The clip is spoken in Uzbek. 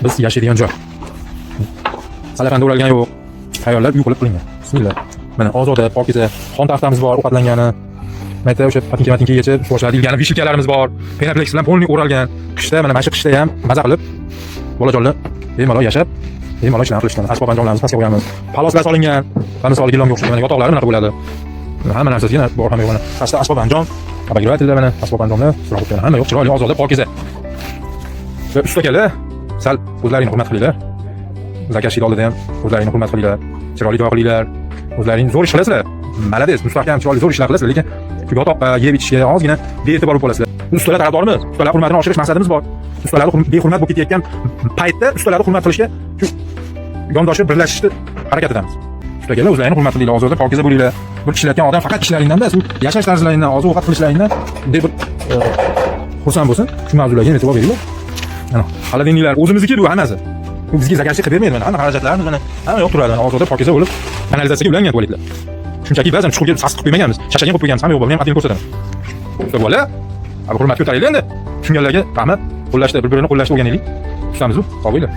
Biz yashaydigan joy. Salafanda o'ralgan yo'q. Tayyorlab uy qilib qilingan. Bismillah. Mana ozoda, pokiza, xon taxtamiz bor, ovqatlangani. Mayda o'sha patinka matinka yechib, boshlar ilgani вешалка larimiz bor. Пеноплэкс bilan полный o'ralgan. Qishda mana shu qishda ham maza qilib bolajonlar bemalol yashab, bemalol ishlarni qilishgan. Asbob anjomlarimizni pastga qo'yamiz. Paloslar solingan. Va misol gilamga o'xshagan mana yotoqlari bunaqa bo'ladi. Hamma narsasiga bor, hamma yo'q mana. Pastda asbob anjom, обогреватель lar, mana asbob anjomlar, chiroq, hamma yo'q, chiroyli, ozoda, pokiza. Va usta akalar, sal o'zlaringni hurmat qilinglar. Заказчик oldida ham o'zlaringni hurmat qilinglar. Chiroyli duo qilinglar. O'zlaring zo'r ish qilasizlar. Молодец, mustahkam, chiroyli, zo'r ishlar qilasizlar, lekin shu yotoqqa, yeb ichishga ozgina bee'tibor bo'lib qolasizlar. Ustalar tarafdorimiz. Ustalar hurmatini oshirish maqsadimiz bor. Ustalarni behurmat bo'lib ketayotgan paytda ustalarni hurmat qilishga shu yondoshib birlashishni harakat etamiz. Usta akalar, o'zlaringni hurmat qilinglar, ozoda, pokiza bo'linglar. Bir ishlayotgan odam faqat ishlaringdan emas, u yashash tarzlaringdan, oziq ovqat qilishlaringdan bunday bir xursand bo'lsin. Shu mavzularga e'tibor beringlar. Mana холодильник lar o'zimizniki bu hammasi. Bu bizga заказчик qilib bermaydi mana hamma xarajatlarimiz, mana hamma yo'q turadi, mana ozoda, pokiza bo'lib kanalizatsiyaga ulangan tualetlar. Shunchaki ba'zan chuqurga sasiq qilib qo'ymaganmiz, shashagan qo'yib qo'yganmiz, hamma yo'q, buni ham atini ko'rsataman. Usta bola, abi, hurmat ko'taraylik endi. Tushunganlarga rahmat. Qo'llashda, bir-birini qo'llashda o'rganaylik. Ustamiz bu, sog' bo'linglar.